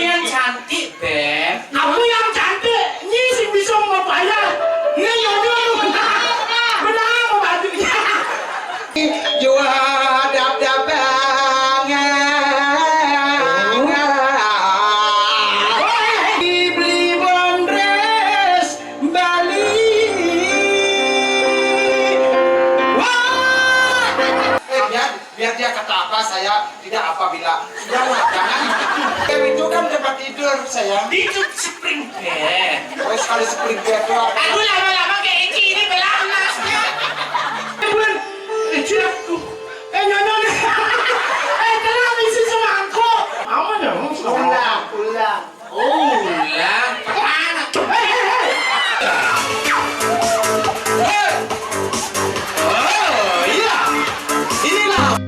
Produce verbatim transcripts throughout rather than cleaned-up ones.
Yang cantik, Ben. Aku yang cantik. Ini sih bisa mau bayar. Ini ya, ya. Benar mau bantu. Jua dap-dap banget. Dibeli bondres Bali. Wah. Eh, biar, biar dia kata apa, saya tidak apa bila. Sudahlah, jangan. Dia itu kan tempat tidur, sayang. Itu spring bed. Oh, sekali spring bed doang. Aku lama-lama kayak ini, ini belanas. Bulan, eh, aku. Eh, nyonya. Eh, telah isi semangkuk. Aman ya, Mas? Ulang, ulang. Ulang. Mana? Eh, eh, eh. Eh. Oh, iya. Inilah.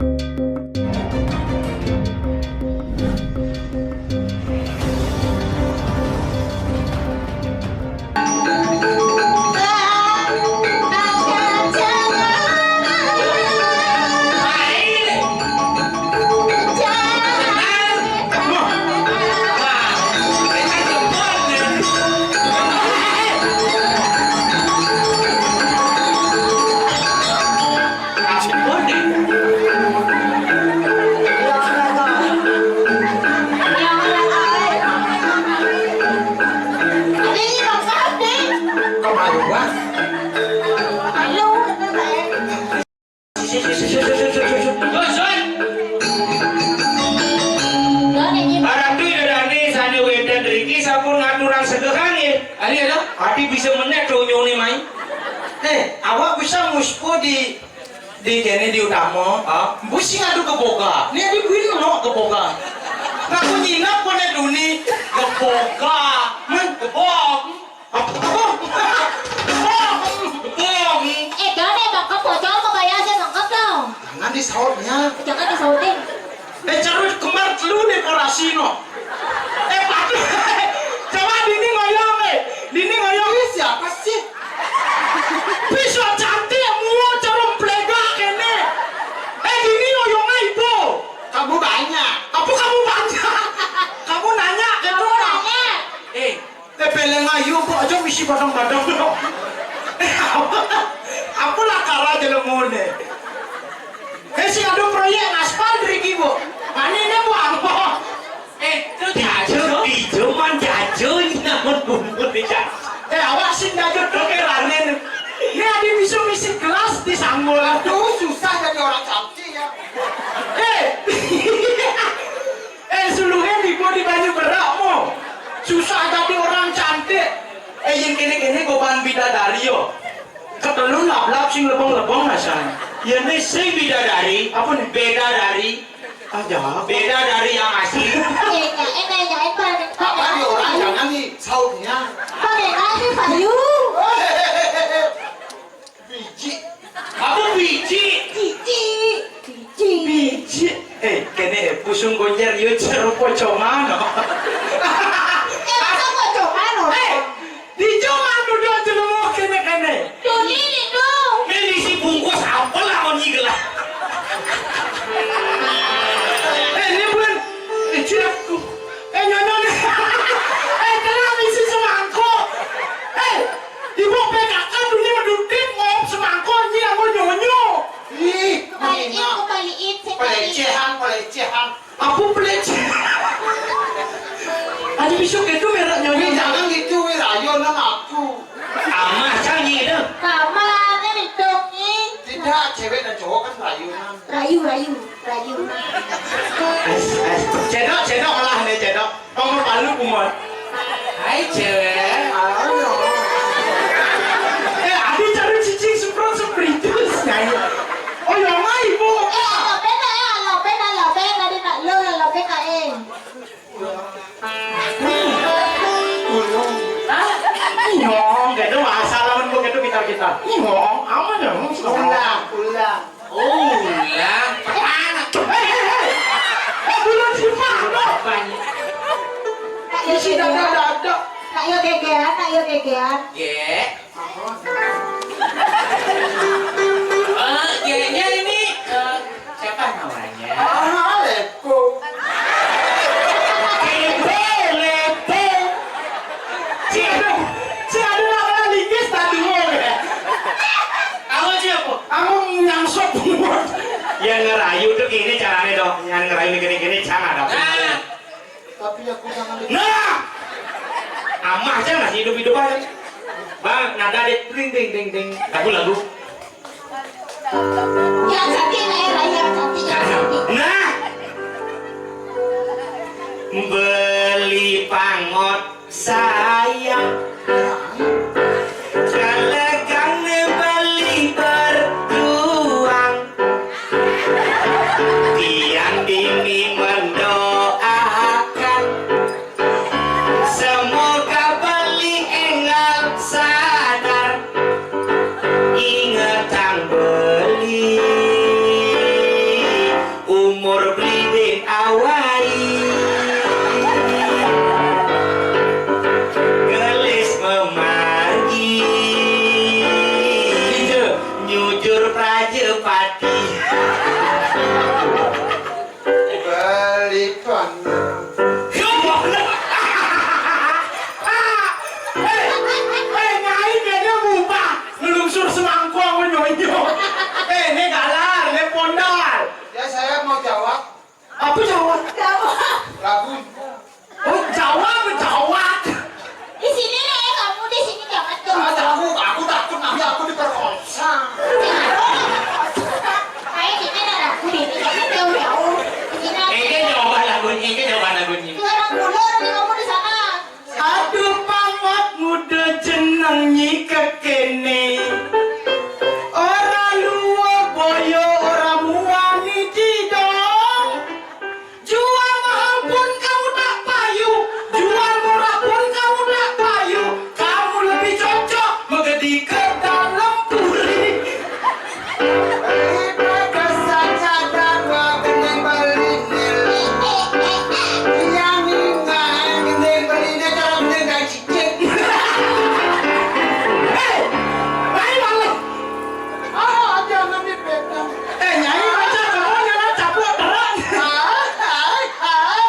Barang duit ada nih, sana wedan riki sampun ngaturang segehan ya. Ali ada? Adi bisa menek donyone mai. Eh, awak bisa muspo di, di kene di utama. Ha? Busi ngadu keboga. Ni adi buin no keboga. Ngaku nyinap kone duni keboga. Men kebog. Kebog. Kebog. Eh, gane bangkep pocong kebayang saya bangkep dong. Jangan disautnya. Jangan disautin. Eh, cerut kembar telu dekorasi no. Eh, patut. Coba dini ngoyong, eh. Dini ngoyong. Ini siapa sih? Bisa cantik, mua cerut plega kene. Eh, dini ngoyongnya ibu. Kamu banyak. Apa kamu banyak? Kamu nanya ke orang. Eh, eh, peleng ayu kok aja misi badang-badang. Apa lah kara jelemone. Eh, sing ada proyek aspal dari kibo. Mana ini buang? Eh, itu jajo. Ijo man jajo ini namun bumbu nih, Cak. Eh, awak sing jajo tuh keranin. Ini ada bisa misi gelas di sanggul. Aduh, susah jadi orang cantik ya. Eh. Eh, suluhe nipu di banyu berak mo. Susah jadi orang cantik. Eh, yang kene-kene goban bidadari yo. Ketelun lablab sing lebong-lebong nasan. Ya ne sing bidadari, apa nih? Beda dari. Aja. Beda dari yang asli. Eh, ya, eh, eh, ya, eh, pada, apa pada nih orang asli. Jangan nih sautnya. Pada nasi payu. Biji. Apa biji? Biji. Biji. Biji. Eh, kene pusung gonjar yo ceruk pocongan. Eh, masa pocongan, oh? Eh, di joman duduk jelemo kene-kene. Doni itu. Ini isi bungkus apa lah mau nyigelah? Eh, ini bulan. Eh, aku. Eh, nyonya. Eh, telah isi semangkuk. Eh, ibu P K K dunia duduk ngop semangkuk ini aku nyonyo. Ih, kembaliin, kembaliin, kembaliin. Pelecehan, pelecehan. Aku pelecehan. Ada besok itu merek nyonyo. Wih, jangan gitu, wih, rayonan aku. Amah canggih dah. Mama, ini dong, nih. Tidak, cewek dan cowok kan rayunan. Rayu, rayu. Rayu. Cedok, cedok lah nih, cedok. Kamu palu kumon. Hai, cewek. Halo. Eh, adi cari cicing semprot sempritus nyanyi. Oh, ya ngai bu. Eh, alope na, eh, alope na, alope na, di nak lo, alope na, eh. Ulung. Hah? Nyong, gitu, asal lawan bu, gitu, kita, kita. Nyong, aman ya, ulang, ulang. Ulang, anak. Eh, eh, eh. Eh, bulan si Pak, no. Banyak. Isi dada-dada. Nak yo gegean, nak yo gegean. Ge. Eh, G-nya ini, eh, siapa namanya? Ah, Lepo. Lepo. Nah, amah aja masih hidup-hidup aja. Bang, nada deh, ding ding ding ding. Lagu-lagu. Yang cantik, eh, yang cantik, yang cantik. Nah, beli pangot sayang, kelegang beli berjuang. Tiang dini mendoakan, semoga beli enggal sadar. Ingetang beli, umur beli bin awai, gelis memargi, nyujur prajepati. Beli panah. Eh, eh, nyai, dia mubah ngelungsur semangkong nyonyo. Eh, ini galar, ini pondal. Ya, saya mau jawab. Apa jawab? Jawab. Lagu. Oh, jawab, jawab. Di sini nih, kamu di sini jangan tuh. Ah, takut, aku takut nanti aku diperkosa. Kayak kita ada lagu di sini, jangan jauh-jauh. Di sini ada. Ini jawab lagunya, ini jawab lagunya. Orang dulu, orang kamu di sana. Aduh, pangot muda jeneng nyi kekene. Ora luwih boyo, ora muani didong. Jual mahal pun kamu tak payu, jual murah pun kamu tak payu. Kamu lebih cocok menggedi ke dalam puri. Daripada saja dan wah bening beli nili. Yang ingat bening beli ini cara bening gaji. Hei, lain malah. Ah, jangan dipetang. Eh, nyai baca kamu nyala capuk terang. Hai, hai, hai.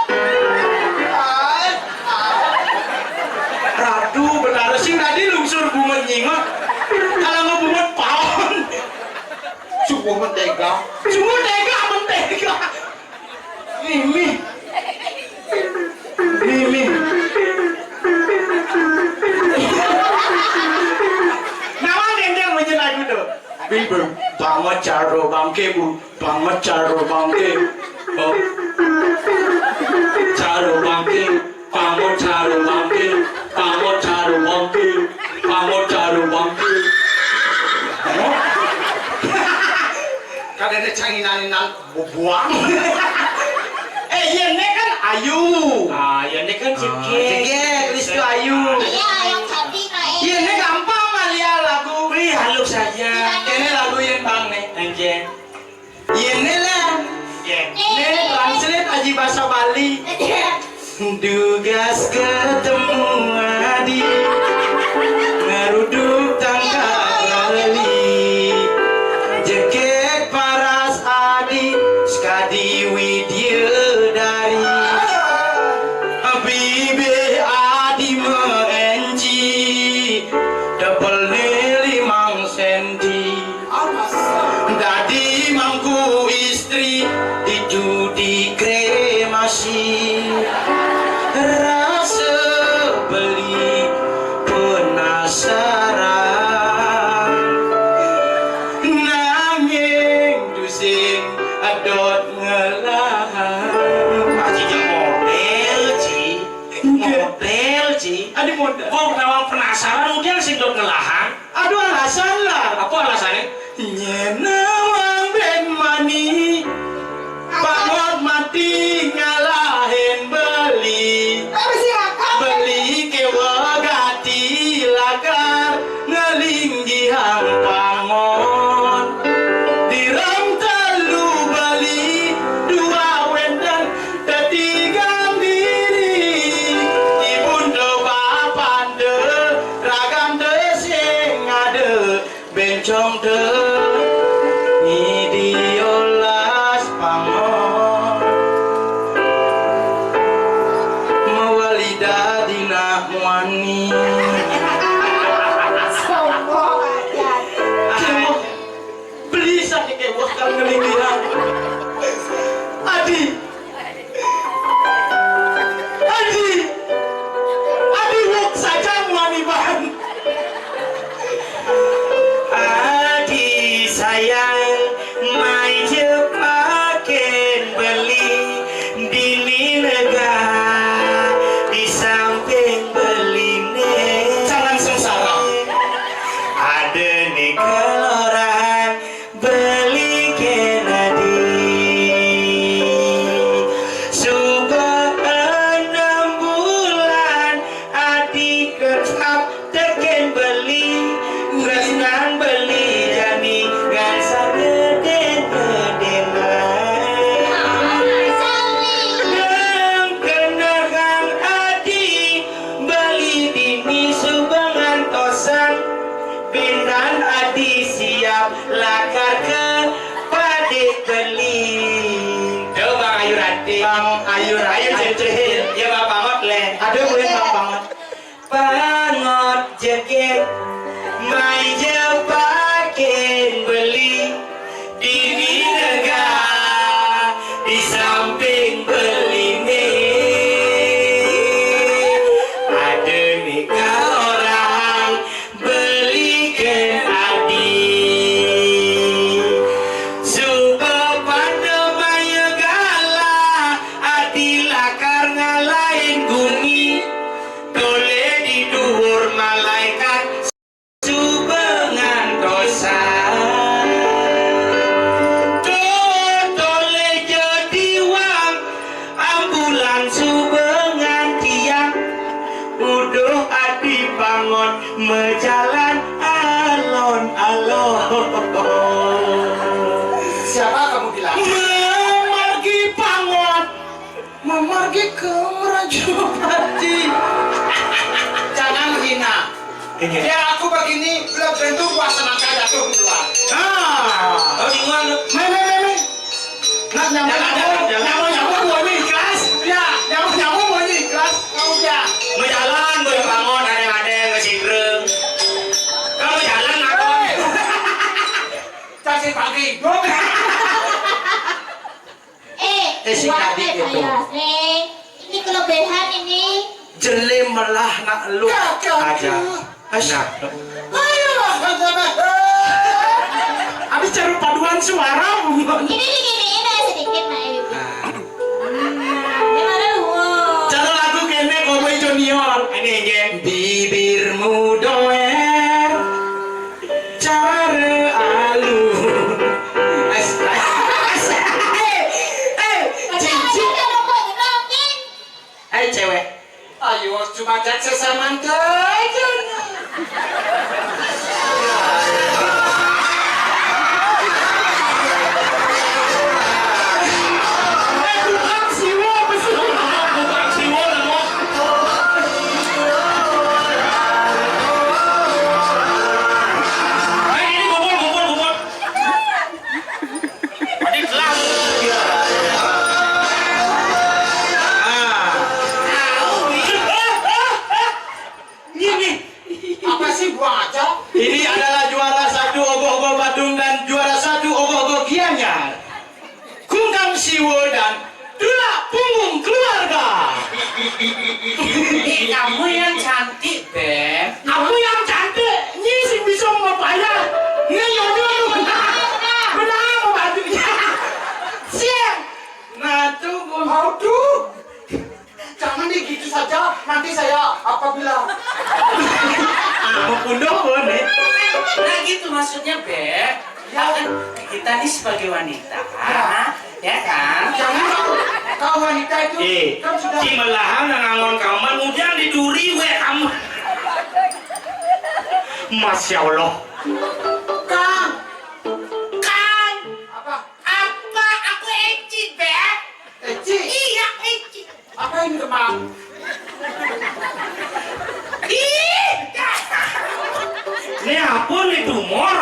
Hai, hai. Radu benar sing tadi lungsur bungut nyingot. Kalau nggak bungut paon. Sungguh mentega. Sungguh tega, mentega. Mimi. Mimi. Nama dendeng menyen lagu tuh. Bibir, banget caro bangke, Bu. Banget caro bangke. Oh. Caro bangke. Bangun caro bangke. Bangun caro bangke. Bangun caro bangke. Hah? Kadene canginan-inan. Bubuang. Eh, iya, ini kan ayu. Ah, ya, ini kan cekek. Cekek, wis itu ayu. Iya, yang cantik, Kak. Iya, ini gampang, Malia, lagu. Wih, halus saja. Ini lagu yang bang nih. Anjay. Iya, ini lah. Iya. Ini translate aji bahasa Bali. Iya. Dugas ketemu adi, ngeruduk tangga beli, jeket paras adi, sekadi widya dari. Bibe adi meenci, double ne limang senti. Dadi mangku istri ditu dikremasi. Rasa beli penasaran, nanging tusing adot ngelahan. Aji model, Ci. Model, Ci. Adi model. Wong nawang penasaran, udah sing dot ngelahan. Aduh, alasan lah. Apa alasannya? Nyen nawang ben mani, pangot mati ngalahin beli. Beli kewa gati lakar, ngelinggihang pangot. Direm telu beli, dua wenten, tetigang diri. Ibun do bapan de, ragam de sing ade. Bencong te ngidi olas pangon, mewali dadi nak muani. Sombong aja. Aduh, beli sakit kayak gua sekarang ngelindiran. Adi, Adi, Aduh, gue pang banget. Pangot jegeg, mai jepakén beli, dini nega di samping beliné. Ada nika orang belikan adi. Suba pada maya galah, adi lakar ngalahin gumi. Tolé di duur malaikat suba ngantosan. Tuh, tolé jadiwang, ambulan suba ngantiang. Uduh adi pangot majalan alon-alon. Siapa kamu bilang? Mamargi pangot. Mamargi ka Rajapati. Jangan hina. Iya. Biar aku begini, belum tentu kuasa nangka jatuh duluan. Nah. Oh, di luar lu. Meh, meh, meh, meh. Nak nyamuk, jalan, nyamuk, jalan, nyamuk, nyamuk, bunyi ikhlas. Ya, nyamuk, nyamuk, bunyi ikhlas. Kau ya. Mau jalan, gue bangun, ada-ada yang ngesidreng. Kamu jalan, apa? Hei. Caci pagi hidup. Eh, eh, si kuat Kadi deh itu. Saya, eh. Ini kelebihan ini. Jelé melah nak lu. Ya, ya, aja. Ya. Nah. Ayo, Bang, Bang, Bang. Habis cari paduan suara, Bang. Ini diginiin aja sedikit, nah, ini. Nah. Ini mana lu? Cara lagu kéné Cowboy Junior. Ini, Jen. Bibirmu doer. Cara alun. As-, as-, as-, eh, eh, cincin. Ada, ada, ada, ada, ada. Eh, cewek. Ayo, cuma chat sesama aja. Eh, tukang siwa, betul. Tukang siwa, lemot. Eh, ini kumpul, kumpul, kumpul. Tadi telah. Ah. Ini. Apa sih, buang aja? Ini adalah juara satu Ogoh-ogoh Badung dan juara satu Ogoh-ogoh Gianyar. Kungkang Siwo dan Tulak Punggung Keluarga. Ih, kamu yang cantik, Beb. Kamu yang cantik. Nyi sing bisa mau bayar. Nyi yo dulu. Benar mau bantunya. Siang. Nah, tuh, Bu. Aduh. Jangan deh gitu saja, nanti saya apabila. Ah, mau pundung, Bu, nih. Nah, gitu maksudnya, Beb. Ya. Kan kita nih sebagai wanita, ya, ya kan? Jangan kau, kau wanita itu. Eh, kan sudah. Di melahan nang angon kaman, kemudian diduri, weh, kamu. Masya Allah. Kang. Kang. Apa? Apa? Aku Eci, Beb. Eci? Iya, Eci. Apa ini, Kemang? Ih, ini apa nih, tumor?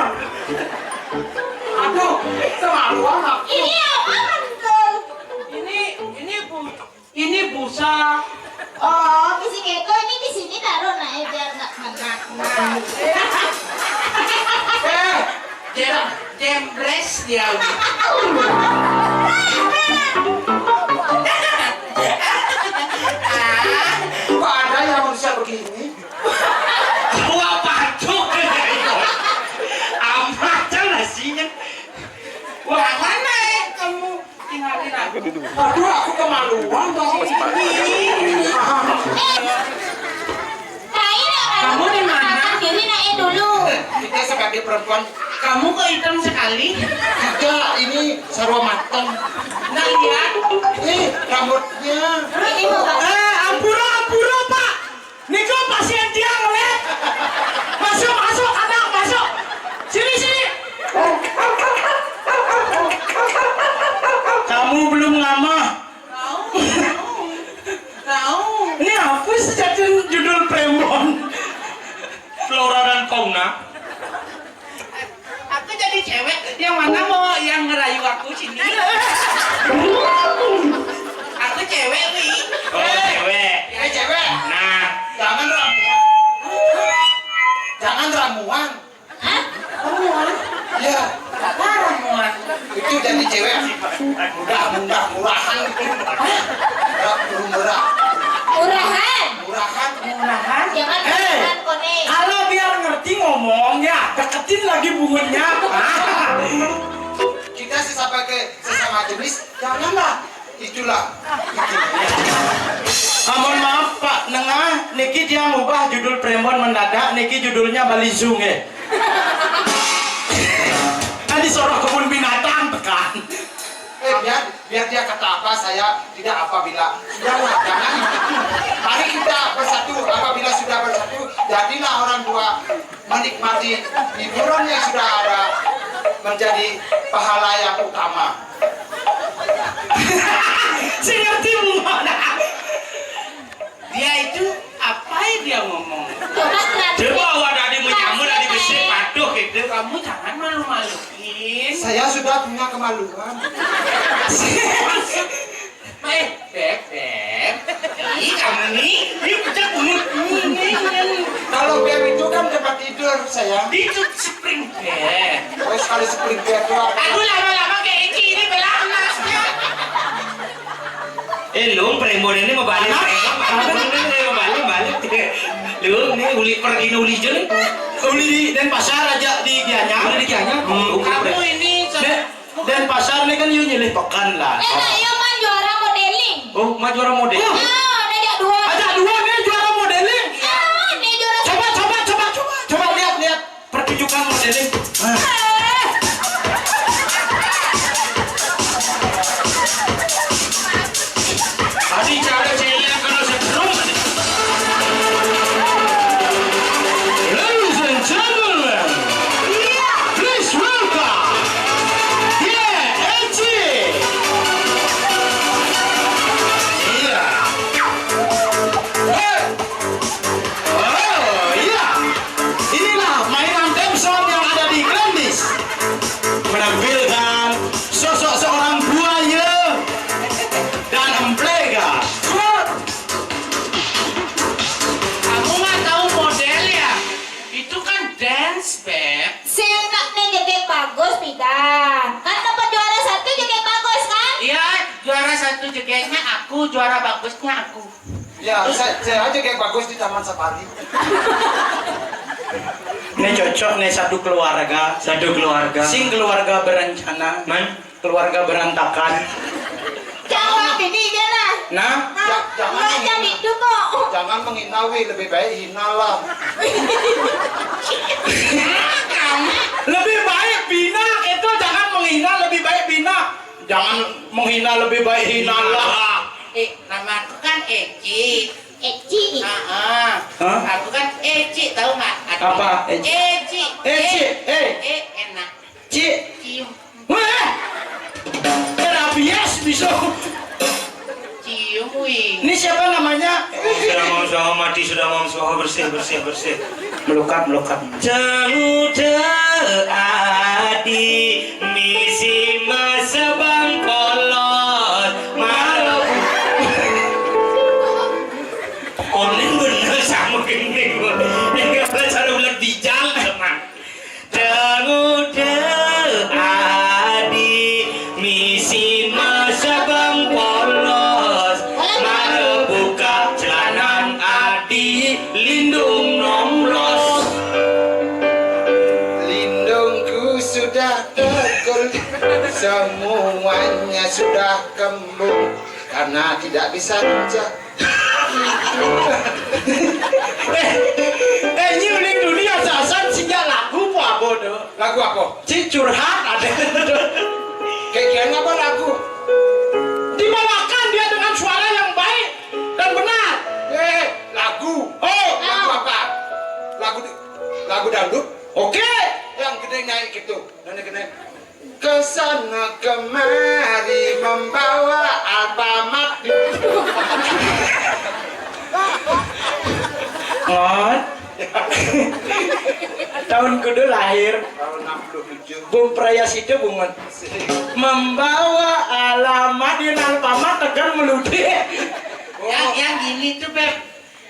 Aduh, kemaluan aku. Ini apa, Uncle? Ini, ini bu-, ini busa. Oh, bisa gitu. Ini di sini taruh, nah, ya, biar nggak kena. Nah. Eh, Jem-, jembres dia. Kok ada yang manusia begini? Wah, pancuk. Amat aja nasinya. Wah, mana ya kamu? Tinggalin aku. Aduh, aku kemaluan dong. Kamu di mana? Diri naik dulu. Kita sebagai perempuan, kamu kok hitam sekali? Tidak, ini sarwa mateng. Nah, lihat. Eh, rambutnya. Ini mau Eh, ampura, ampura, Pak. Niku pasien tiang, lihat. Masuk, masuk, anak, masuk. Sini, sini. Kamu belum ngamah. Tahu, tahu. Tahu. Ini apa sih judul, judul Prembon? Flora dan fauna. Aku jadi cewek, yang mana mau yang ngerayu aku sini? Aku cewek, Wi. Oh, cewek. Ya, cewek. Punya. Kita sebagai sesama jenis, janganlah. Itulah. Amun maaf, Pak, nengah, niki dia ngubah judul Primbon mendadak, niki judulnya Bali Zoo nggih. Kan disoroh kebun binatang, tekan. Eh, biar, biar dia kata apa, saya tidak apabila. Sudahlah, jangan. Mari kita bersatu. Apabila sudah bersatu, jadilah orang dua, menikmati hiburan yang sudah ada, menjadi pahala yang utama. Saya ngerti, Bu. Dia itu apa yang dia ngomong? Coba, Tante. Coba awak tadi menyambut, tadi besi patuh gitu. Kamu jangan malu-maluin. Saya sudah punya kemaluan. Eh, Beb, Beb. Ih, kamu nih. Ini pecah bungut. Ini, ini, ini. Kalau Beb itu kan tempat tidur, sayang. Itu spring bed. Oh, sekali spring bed tuh apa? Aduh, lama-lama kayak ini, ini belah masnya. Eh, lu Primbon ini mau balik, Primbon. Aduh, ini mau balik, balik. Lu, ini uli pergi, ini uli je nih. Uli di Denpasar aja di Gianyar. Uli di Gianyar. Hmm, oke. Kamu ini Den-, Denpasar nih kan yuk nyilih pekan lah. Eh, nah, iya, Man juara modeling. Oh, Ma juara modeling. Ah, ada jak dua. Ada dua nih juara modeling. Ah, nih juara. Coba, coba, coba, coba, coba lihat, lihat pertunjukan modeling. Ah. Tadi cara cewek yang kena setrum. Ladies and gentlemen, please welcome, yeah, Eci. Iya. Hey. Oh, iya. Inilah mainan Damson yang ada di Grandis. Menampilkan sosok seorang buaya dan emplega. Kamu nggak tahu model ya? Itu kan dance, Beb. Sing nak nih joget bagus, pidan. Kan dapat juara satu joget bagus, kan? Iya, juara satu jogetnya aku, juara bagusnya aku. Ya, saya, saya aja kayak bagus di Taman Safari. Ini cocok nih, satu keluarga. Satu keluarga. Sing keluarga berencana. Man? Keluarga berantakan. Jangan ini dia lah. Nah? Nah, ja-, jangan nggak menghina, jadi itu kok. Jangan menghina, Wi. Lebih baik hina lah. Lebih baik bina itu, jangan menghina, lebih baik bina. Jangan menghina, lebih baik hina lah. Eh, nama aku kan Eci. Eci. Ah, ah. Hah? Aku kan Eci, tahu nggak? Apa? Eci. Eci. Eci. Eh. Eh, enak. Ci. Cium. Weh. Rabies bisa. Cium, wih. Ini siapa namanya? Sudah mau usaha mati, sudah mau usaha bersih, bersih, bersih. Melukat, melukat. Cemuda adi misi masa bang kolot. Malu. Oning bener sama gending. Ini kalau cara ulat bijal, teman. Cemuda adi misi masa bang polos. Malu buka celanan adi lindung nomlos. Lindungku sudah tegul, semuanya sudah kembung karena tidak bisa kerja. Eh, eh, ini uling dunia sasan sejak lagu apa, apa tu? Lagu apa? Cik curhat ada. Kayak apa lagu? Dibawakan dia dengan suara yang baik dan benar. Eh, lagu. Oh, lagu apa? Lagu di-, lagu dangdut. Oke. Yang gede naik gitu. Nana kena. Kesana kemari membawa Alfamart. Ngon. Tahun kudu lahir. Tahun enam puluh tujuh. Bung Prayas itu bungut. Membawa alamat di Alfamart tekan meludi. Yang, yang gini tuh, Beb.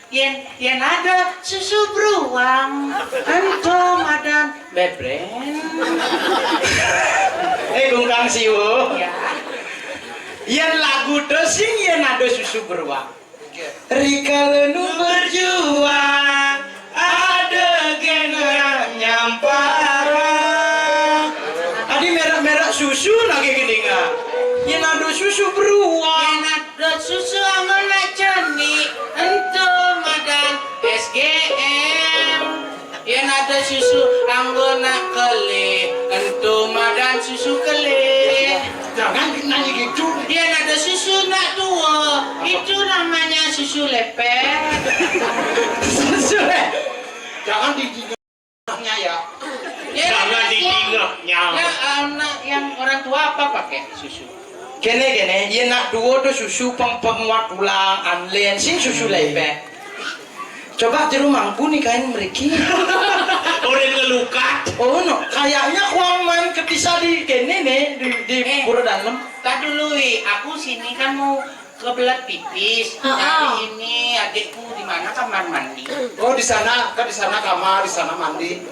Yen, yen ada susu beruang, ento madan bebren. Eh, Kungkang Siwo. Ya. Yen lagu to sing yen ada susu beruang. Rikala nu berjuang, ada gen nyampara. Susu beruang. Yén ada susu anggon nak cenik, ento madan S G M. Yén ada susu anggon nak kelé, ento madan susu kelé. Jangan nyanyi gitu. Yén ada susu nak tua, itu namanya susu lepet. Susu lepet. Jangan di Nya ya. Ya, Jangan ya, didingehnya. Ya, anak yang orang tua apa pakai susu? Kéné, kéné, yén nak tua tuh susu peng penguat tulang, anlén, sing susu lepet. Coba jero mangku nih kain mriki. Orang ngelukat. Oh, no. Kayaknya kuang main ketisa di kéné nih, di, di Eh, Pura Danem. Tak dulu, Wi. Aku sini kan mau kebelet pipis. Heeh. Nyari ini adikku di mana kamar mandi. Oh, di sana, kan di sana kamar, di sana mandi.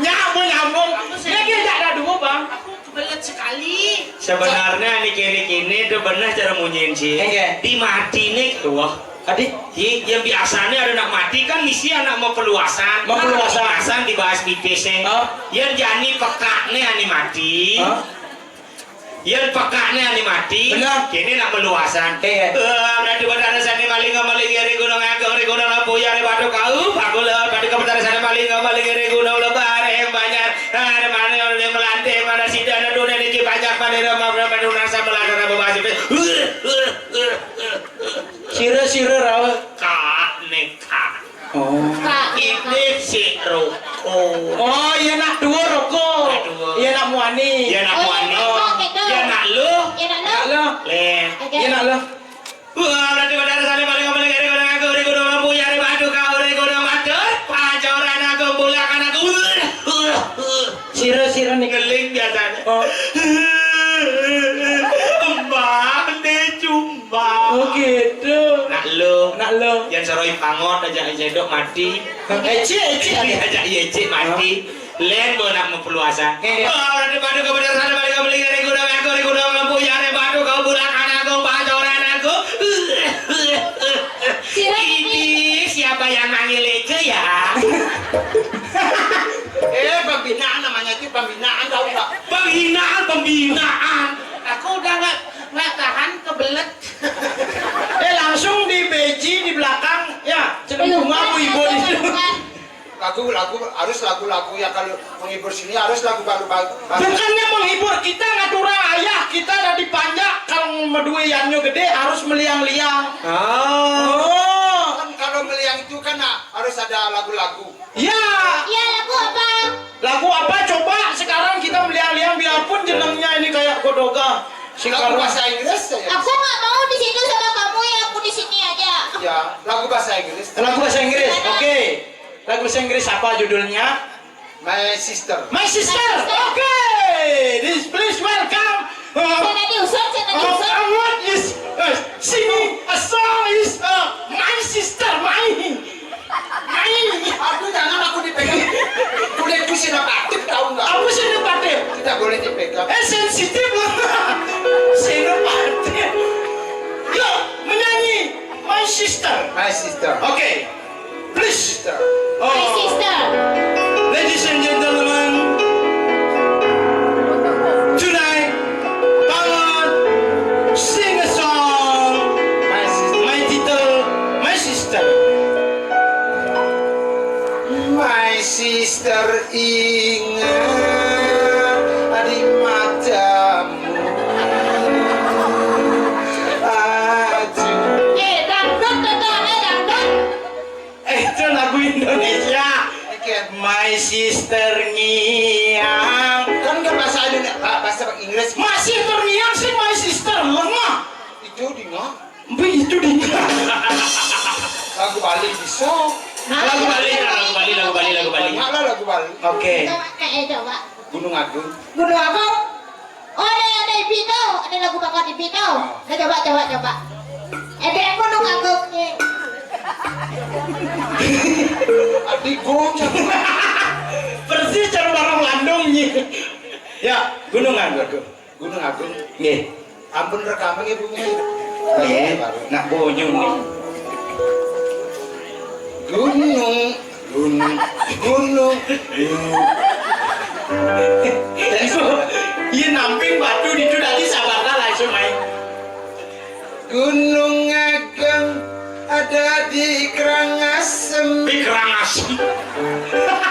Nyambung, nyambung. Aku Dia sendiri. Dia tidak ada dua, Bang. Aku kebelet sekali. Sebenarnya ini kene-kene itu benar cara munyiin sih. Oke. Di mati nih, wah. Tadi? Iya, yang biasanya ada nak mati kan misi anak mau peluasan. Mau peluasan. Peluasan dibahas pipisnya. Hah? Yang jani pekaknya ani mati. Hah? Yén pekakné ani mati, Bener. Kéné nak meluasan. Iya. Eh, berarti pada rasane maling, maling, iri, gunung, anggur, iri, gunung, lembu, yari, batu, kau, pakuler, berarti pada rasane maling, maling, iri, gunung, lebar, yang banyak. Ada mana yang ada melanting, mana sida, ada dona, niki, banyak, mana, mana, mana, mana, sama, lara, raba, basi, pe-, Sira-sira rawuh. Kak, nih, Kak. Oh. Kak, ini si rokok. Oh, iya nak dua rokok. Nak dua. Iya nak muani. Iya nak Oh, muani. Iya, Kak, gitu. Iya nak lu. Iya nak lu. Nak lu. Lén. Oke. Iya nak lu. Wah, berarti pada rasanya paling, paling, dari gunung aku, dari gunung lampu, dari batu kau, dari gunung batu. Pancoran aku, bulakan aku. Sira-sira nih. Ngeling biasanya. Oh. Mbak, deh, cuma. Oh, gitu. Nak lo. Nak lo. Yang soroi pangot aja, cedok mati. Eci, eci, Eci ada. Aja, iya, Eci mati. Hah? Lén, bo, nak mau peluasan. Iya. Oh, orang di Bandung, kebenaran, balik, balik, dari gunung, aku, dari gunung, lampu, ya, dari batu, kau, bulan, anakku, pancoran, aku. Sira ini. Ini siapa yang manggil itu, ya? Eh, pembinaan namanya itu, pembinaan, tahu nggak? Pembinaan, pembinaan. Aku udah nggak, nggak tahan, kebelet. Eh, langsung di beji di belakang, ya, celempung Belum, aku, Ibu, di situ. Lagu-lagu, harus lagu-lagu yang kalau menghibur sini harus lagu baru-baru. Bukannya menghibur, kita ngaturang ayah, kita ada di panjak, kalau medue yanyo gede harus meliang-liang. Ah. Oh. Kan kalau meliang itu kan, nah, harus ada lagu-lagu. Ya. Iya, lagu apa? Lagu apa? Coba sekarang kita meliang-liang, biarpun jenengnya ini kayak godoga. Lagu bahasa Inggris saja. Aku nggak mau di situ sama kamu ya, aku di sini aja. Ya, lagu bahasa Inggris. Lagu bahasa Inggris, oke. Lagu bahasa Inggris apa judulnya? My Sister. My Sister, oke. This, please welcome. Uh, Saya tadi usut, saya tadi uh, usut. Award is, uh, singing a song is, uh, My Sister, my. Aduh, jangan aku dipegang. Kulitku sinopatik, tahu nggak? Aku sinopatik. Tidak boleh dipegang. Eh, sensitif loh. Sinopatik. Yuk, menyanyi My Sister. My Sister. Oke. Please. Sister. Oh. My sister. Ladies and gentlemen, tonight, come on, sing a song. My sister. My title, My Sister. My sister, ingat di matamu. Aduh. Eh, dangdut, Toto, eh, dangdut. Eh, itu lagu Indonesia. Oke. My sister ngiang. Kan nggak bahasa Indonesia, bahasa Inggris. My sister ngiang sih, my sister lengah. Itu di ngah. Mbak, itu di ngah. Lagu Bali bisa. Lagu Bali, lagu Bali, lagu Bali, lagu Bali. Banyak lah lagu Bali. Oke. Coba, eh, coba. Gunung Agung. Gunung Agung. Oh, ada, ada ipi tuh. Ada lagu bakal ipi tuh. Ah. Nah, coba, coba, coba. Eh, dia Gunung Agung nih. Adi Gung. Persis cara barang Landung nih. Ya, Gunung Agung. Gunung Agung. Nggih. Ampun, rekaman ya, Bu. Nggih, nak bunyi nih. Gunung, gunung, gunung. Iku, iya, namping batu di dadi sabar. Gunung Ageng ada di Karangasem. Di Karangasem.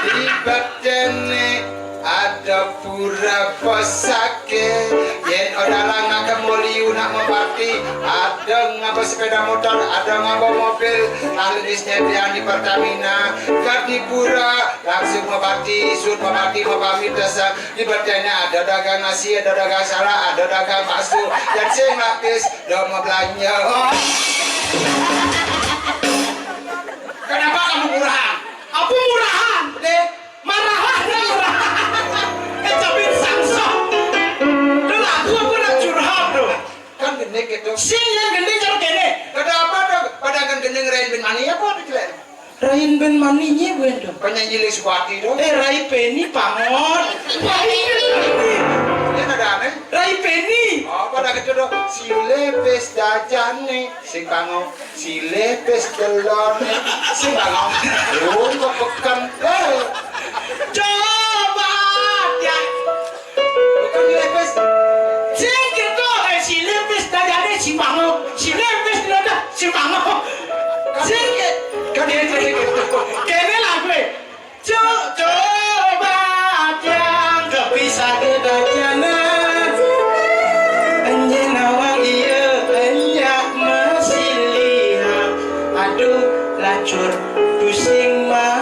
Di batene ada pura pesake. Yen ora lanang kemoliu nak mepati, ada ngaba sepeda motor, ada ngaba mobil, ahli nyediaan di Pertamina, gak di pura, langsung mepati, sun mepati, mepamit desa. Di batene ada dagang nasi, ada dagang salak, ada dagang bakso, dan sing lapis, do mau belanja. Kenapa kamu murahan? Apa murahan? Deh, marahan, marahan. Kecapin sangsok. Udah lagu apa nak curhat tuh? Kan gending gitu. Sing yang gending cara kene. Kata apa tuh? Pada kan gending rain bin mani apa tuh jelek? Rain ben mani nye buen dong. Penyanyi Lee Suwati dong. Eh, Rai Peni pangon. Rai Peni. Dia ada aneh. Rai Peni. Oh, pada gitu dong. Si lepes dajane, si pangon. Si lepes telone, si pangon. Lu kok peken. Eh. Coba ya. Bukan lepes. Sing gitu, eh, si lepes dajane, si pangon. Si lepes telone, si pangon. Sing gitu. Kan dia jadi gitu. Kene lah gue. Cuk, coba tiang kepisah ke dajana. Enje nawang iya, enyak masih lihat. Aduh, lacur pusing mah.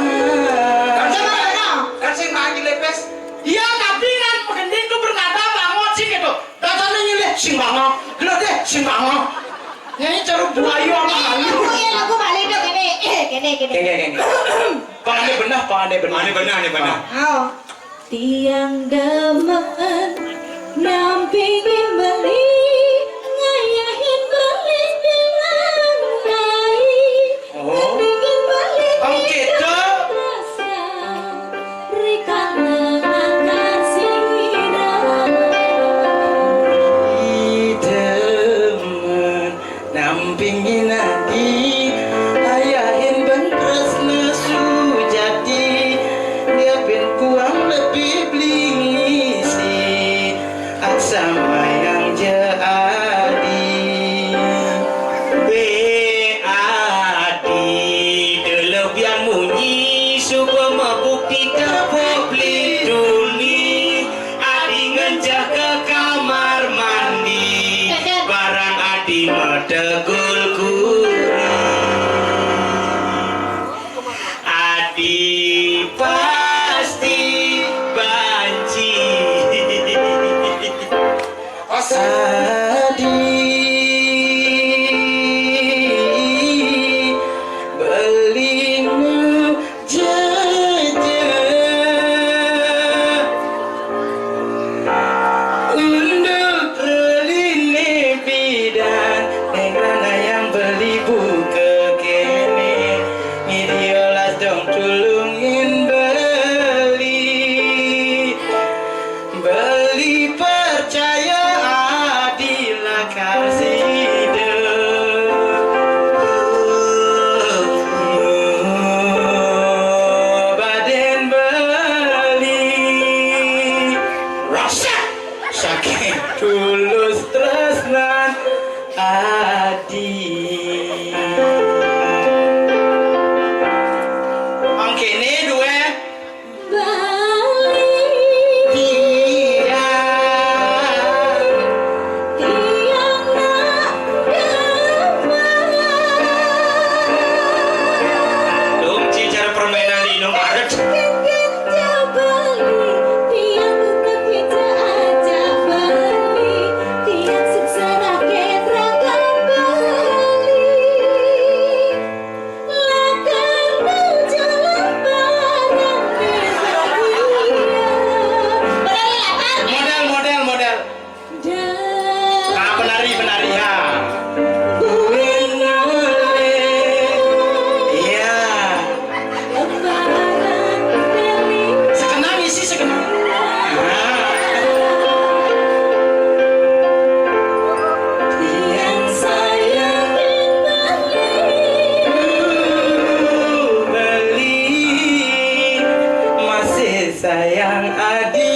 Kan sing main, kan sing main di lepes. Iya, tapi kan pegending tuh berkata bangun sih gitu. Datangnya nyilih sing bangun. Lo deh, sing bangun. Nyanyi cara buaya sama Eh, halu. Lagu, ya, lagu balik dong, kene. Eh, kene, kene. Kene, kene. Pangane benah, pangane benah. Ane benah, ane benah. Oh. Tiang demen nampingi beli, ngayahin beli pinang ngai. Oh. Nampingin beli. Ang kita. Rasa, rikana kasira. Idemen. Nampingin adi, ayahin ben tresna sujati, dia ben kuang lebih beli ngisi, aksa mayang je adi. Be adi, delebian munyi, suba mabukti tepuk beli duli. Adi ngencah ke kamar mandi, barang adi metegul kuri. Adi pasti banci. Adi beli jeje. Unduk reline bidan, neng rana yang beli buka kene. Ngidiolas dong tulungin beli. Beli percaya adilah kasida. Baden beli rasa saking tulus tresnan adi. Angkene due. Bali. Tiang. Tiang nak damai. Dong, ci cara permainan di Indomaret. Kenja Bali, tiang tetep kenja aja Bali, tiang sengsara ke raga Bali. Model, model, model. Nah, penari, penari, ya. Iya. Sekenang isi, sekenang. Nah. Yang sayang beli masih sayang adi.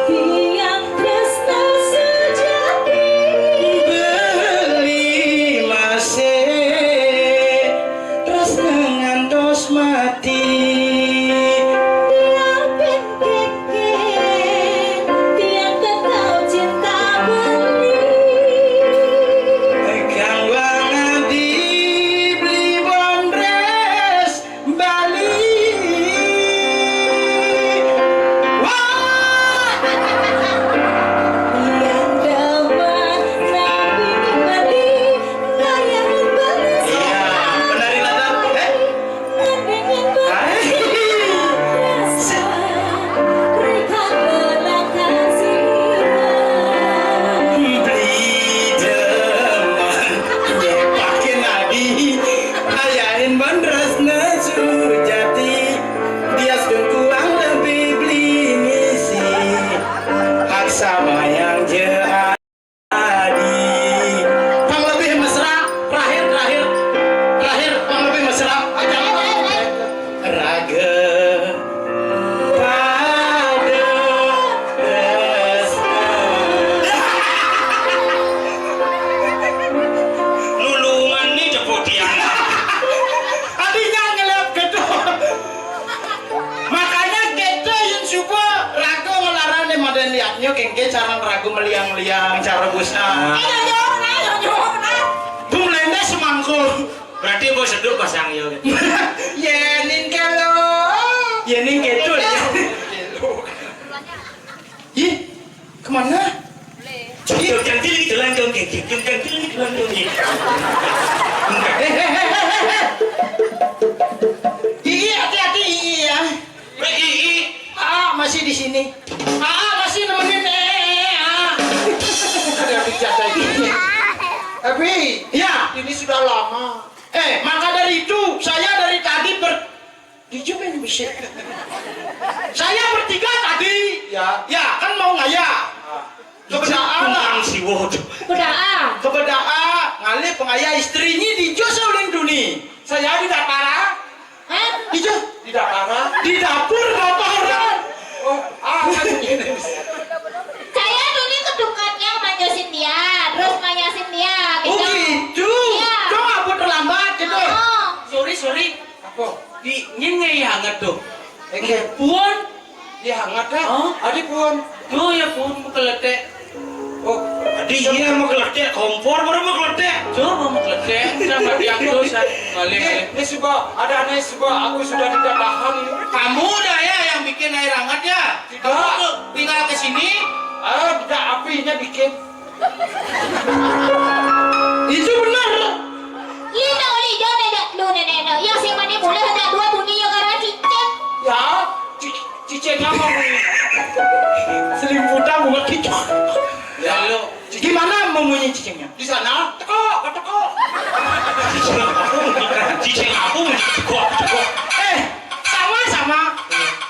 Tiang terus Seduk pasang ya. Yening kelo. Yening kidul ya. Ih, kemana? Jeng jeng jeng jeng jeng jeng jeng jeng jeng jeng jeng jeng. Enggak. Eh, eh, eh, eh, eh, eh. Ii, hati-hati, Ii, ya. Weh, Ii. Ah, masih di sini. Ah, masih nemenin, eh, eh, eh, ah. Ada bicara ini. Tapi, ya, ini sudah lama. Eh, maka dari itu, saya dari tadi ber-, Dijawab ini bisa. Saya bertiga tadi. Ya. Ya, kan mau ngayah. Ah. Kepada Allah. Kang Siwo tuh. Kepada A. Kepada A, ngalih pengayah istri nyi dijo saulin duni. Saya di dapara. Hah? Dijo. Di dapara. Di dapur dapara. Oh, ah, kan ini. Saya duni ke tukang yang manjasin dia, terus manjasin dia, gitu. Oh, gitu. Iya. Dong, apa terlambat, gitu. Oh. Sorry, sorry. Apa? Di, nyin ngai hangat tuh. Enggak. Puan. Iya hangat dah. Hah? Adi puan. Tuh ya puan, mau keletek. Oh, adi iya mau keletek, kompor baru mau keletek. Coba mau keletek, sama dia tuh, saya balik. Ini, ini suba, ada aneh suba, aku sudah tidak tahan ini. Kamu dah ya yang bikin air hangat ya? Tidak. Kamu tuh tinggal ke sini. Ah, tidak, apinya bikin. Itu benar. Lino, Lino, nenek, lu, nenek, no. Yang sing mani mulai hendak dua dunia gara cicing. Ya, ci-, cicing apa, Bu? Selimputan bunga kicau. Ya, lu. Gimana membunyi cicingnya? Di sana, teko, teko. Cicing apa? Cicing apa? Teko, teko. Eh, sama-sama.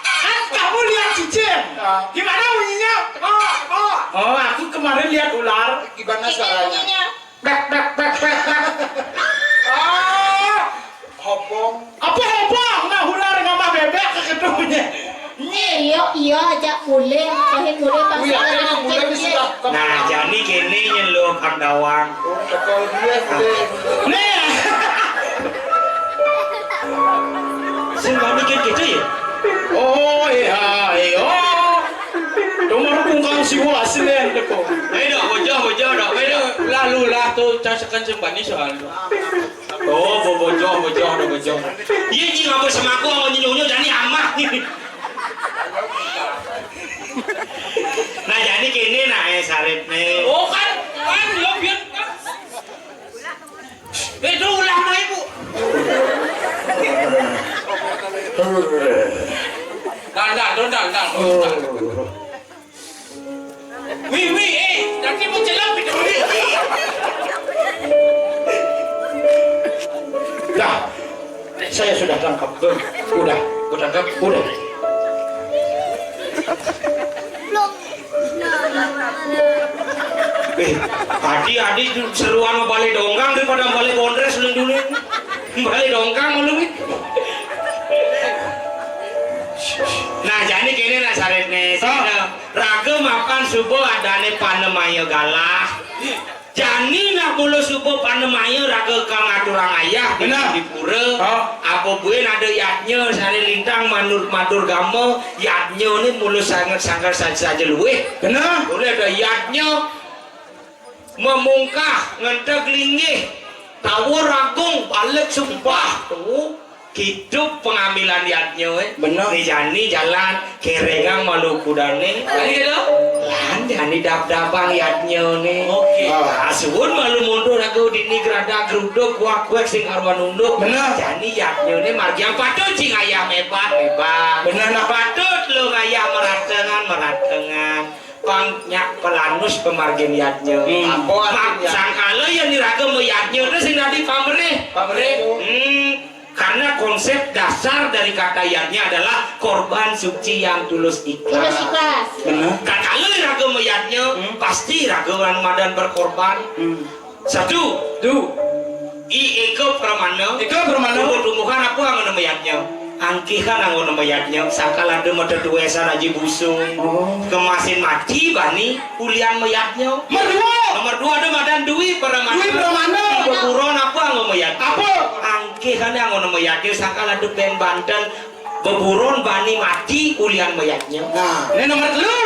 Kan kamu lihat cicing. Ya. Gimana bunyinya? Teko, teko. Oh, aku kemarin lihat ular. Gimana suaranya? Bek, bek, bek, bek, bek. Ah, hopong. Apa hopong? Nah, ular ngamah bebek keketuanya. Iya, iya, ajak mulai. Pahin mulai pas. Wih, ada yang mulai sudah. Nah, jani kene nyen lo pandawang. Oh, teko dia mulai. Nih. Sing mikir gitu ya? Oh, iya, iya. Nomor kungkang siwa asli yang teko. Eh, dah, bojah, bojah, dah. Eh, dah, lalu lah tuh, casekan sembani soal. Oh, bo-, bojah, bojah, dah, bojah. Iya, ji ngapa semaku, awak nyunyuk, jani amah. Nah, jani kene, nah, eh, sarit nih. Oh, kan, kan, lo biar, kan. Eh, itu ulah mah, Ibu. Dal, dal, dal, dal, dal. Wih, wih, eh, nanti mau celap itu. Wih, wih. Dah, saya sudah tangkap. Udah, udah tangkap, udah. Eh, adi, adi seruan mau balik dongkang daripada balik bondres dulu dulu. Balik dongkang dulu. Nah, jani kene nak sarit nih. Raga mapan suba adane panemaya galah. Jani nak mula suba panemaya raga kang aturang ayah di pura. Apa buin ada yadnya sane lintang manur matur gama, yadnya ni mula sangat sangkal saja-saja luwih. Benar. Boleh ada yadnya memungkah ngenteg linggih tawur agung balik sumpah. Oh, hidup pengambilan yadnya, eh. Benar. Ni jani jalan kerengang malu kudane. Tadi kata? Lan jani dap-dapang yadnya ni. Oke. Nah, suwun malu mundur aku dini gerada geruduk kuak-kuak sing karuan unduk. Benar. Jani yadnya ni margi yang patut sing ayah mebat, mebat. Benar, nah. Patut lo ayah meratengan, meratengan. Pang nyak pelanus pemargin yadnya. Hmm. Apa artinya? Sangkala yang diraga mayadnya itu sing dadi pamrih. Pamrih. Hmm. Karena konsep dasar dari kata yadnya adalah korban suci yang tulus ikhlas. Tulus ikhlas. Benar. Kakala raga mayadnya, hmm, pasti raga anu madan berkorban. Hmm. Satu. Tu. I eka pramana. Eka pramana. Tumbuh-tumbuhan apa anggona mayadnya? Angkihan anggona mayadnya. Sangkal ada mata dua esan aji busung. Oh. Kemasin maci bani ulian mayadnya. Nomor dua. Nomor dua ada madan dwi pramana. Dwi pramana. Beburon apa anggona mayadnya? Apa? Angkihan anggona mayadnya sangkal ada ben banten. Beburon bani mati ulian mayadnya. Nah, ini nomor telu.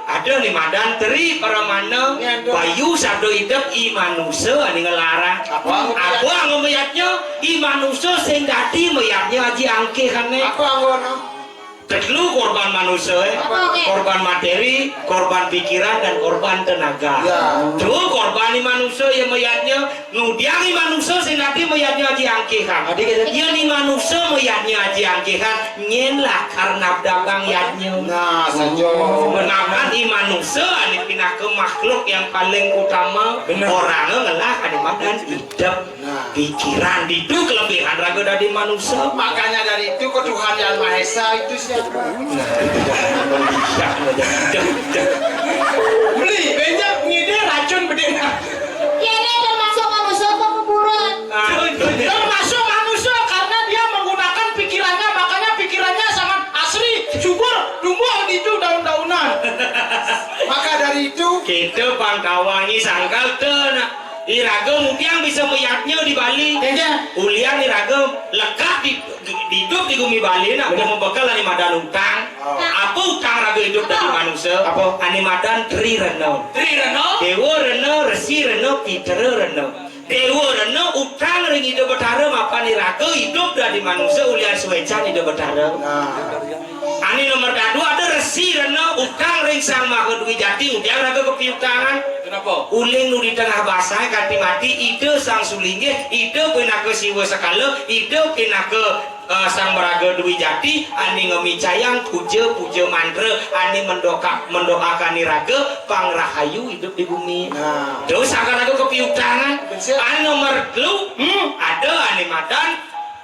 Ada né madan Tri Pramana, bayu sabda idep i manusa ané nglarang. Apa? Apa anggon mayadnya? I manusa sing dadi mayadnya aji angkihané. Apa anggon? Telu korban manusa, eh. Apa, oké? Korban materi, korban pikiran, dan korban tenaga. Ya. Duh, korban i manusa ya mayadnya, ngudiang i manusa sing dadi mayadnya aji angkihan. Adi kata? Yén i manusa mayadnya aji angkihan, nyén lakar nabdabang yadnya. Nah, saja. Mapan i manusa ané pinaka makhluk yang paling utama, bener, orangé ngelah ané madan idep. Nah. Pikiran ditu kelebihan raga dadi manusa. Makanya dari itu ke Tuhan Yang Maha Esa itu siapa? Nah, iya, iya, iya. Beli, banyak ngide racun bedena. Kéné termasuk manusia apa kuburan? Ah, betul. Termasuk manusia karena dia menggunakan pikirannya, makanya pikirannya sangat asri, subur, tumbuh di itu daun-daunan. Maka dari itu, kita pangkawangi sangkal teu, nah. Iraga mudiang bisa mayadnya di Bali. Iya. Ulian iraga lekad di, di, idup di gumi Bali, nah, bener, mau bekel ané madan utang. Oh. Apa utang raga idup dadi manusa? Apa? Ané madan Tri Rena. Tri Rena? Déwa Rena, Resi Rena, Pitara Rena. Déwa Rena utang ring Ida Betara mapan iraga idup dadi manusa ulian suécan Ida Betara. Nah. Ané nomor dadua ada Resi Rena utang ring Sang Maha Dwi Jati, ngudiang raga kapiutangan. Kenapa? Uling nu di tengah basang kanti mati, Ida Sang Sulinggih, Ida pinaka Siwa Sekala, Ida pinaka, eh, Sang Maraga Dwi Jati, ané ngamicayang puja-puja mantra, ané mendoka-, mendoakan iraga pangrahayu idup di bumi. Nah. Terus angka raga kapiutangan. Betul. Ané nomor telu, hmm, ada ané madan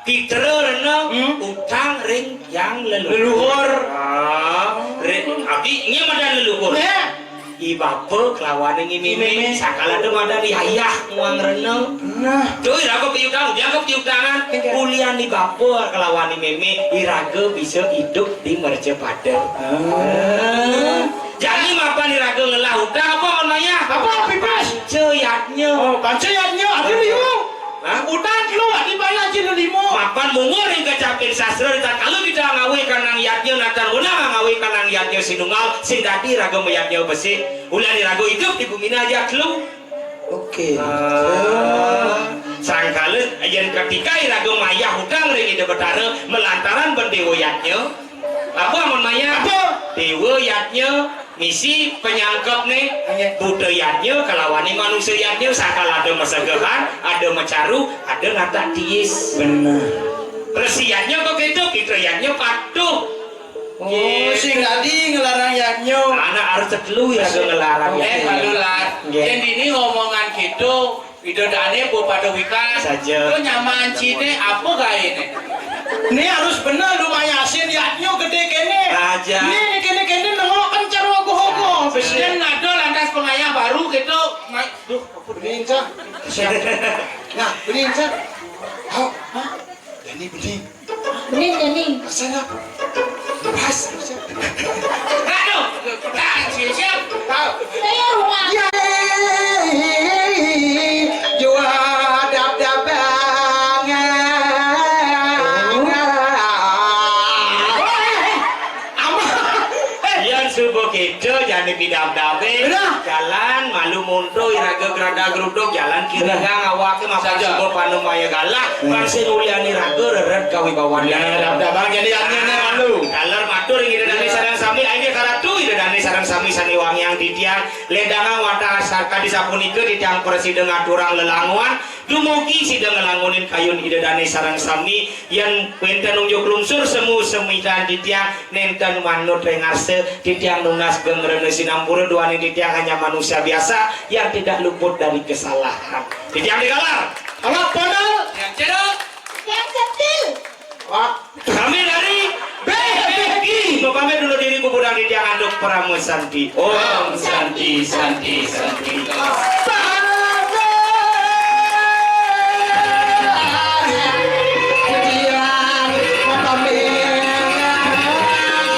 Pitra Rena, hmm, utang ring yang leluhur. Leluhur. Ah, re-, abdi nya madan leluhur. Nya. I bapa kalawan i mémé, mémé, sangkal ada madan i ayah muang rena. Nah. Tuh, iraga piutang, iraga piutangan. Iya. Ulian i bapa kalawan i mémé, iraga bisa idup di mercapada. Ah. Jani mapan iraga ngelah utang apa, Wan Mayah? Apa, Pipis? Panca yadnya. Oh, panca yadnya, ada liu. Hah? Utang telu, adi bayar aja lima. Mapan mungguh ring kecapin sastra, ritatkala kita ngawé kanang yadnya, natan wenang ngawé kanang yadnya sinunggal, sing dadi raga mayadnya besik. Ulian iraga idup di bumi aja telu. Oké. Ah, sangkala yén ketika iraga mayah utang ring Ida Betara, malantaran ben déwa yadnya. Apa amun mayah? Apa? Déwa yadnya misi panyangkepné, nggih, buta yadnya kalawaning manusa yadnya, sangkal ada masegehan, ada macaru, ada natak tiis. Bener. Resi yadnya kok gitu, Pitra yadnya patuh. Oh, gitu. Sing dadi ngelarang yadnya. Anak harus telu ya ngelarang yadnya. Eh, malu lah. Nggih. Yén dini ngomongan gitu, Ida dané pada wikan. Saja. Kok nyaman cine apa gaéné? Né harus bener lu mayasin yadnya gedé kéné. Aja. Né kéné-kéné nengok kan cara ogoh-ogoh. Saja. Presiden ada lantas pengayah baru gitu. Duh, apa bening, Cak? Siap. Nah, bening, Cak. Hah? Hah? Dani bening. Bening, Dani. Rasanya pas. Aduh, petang, siap, siap. Tahu. Saya rumah. Yeay, jua dab-dab banget. Yén suba kéto jani pidabdabé. Bener. Jalan malu muntuh iraga grada gruduk, jalan kiri gang awaké mapan suba panumaya galah. Pang sing ulian iraga rered kawibawan. Bener, dabdabang jani yadnya malu. Taler matur ring Ida Dané sareng sami, inggih karatu Ida Dané sareng sami sané wangiang titiang. Ledangang wantah sakadi sapunika titiang prasida ngaturang lelanguan. Dumugi sida ngelangunin kayun Ida Dané sareng sami, yén wénten unjuk lungsur semu semitan titiang, nénten manut ring arsa, titiang nunas geng rena sinampura duaning titiang hanya manusia biasa yang tidak luput dari kesalahan. Titiang digalar. Awak pondal. Yang cedok. Yang centil. Wah. Kami dari B B Q mapamit undur diri, puputang titiang antuk Parama Santi. Om Santi, Santi, Santi.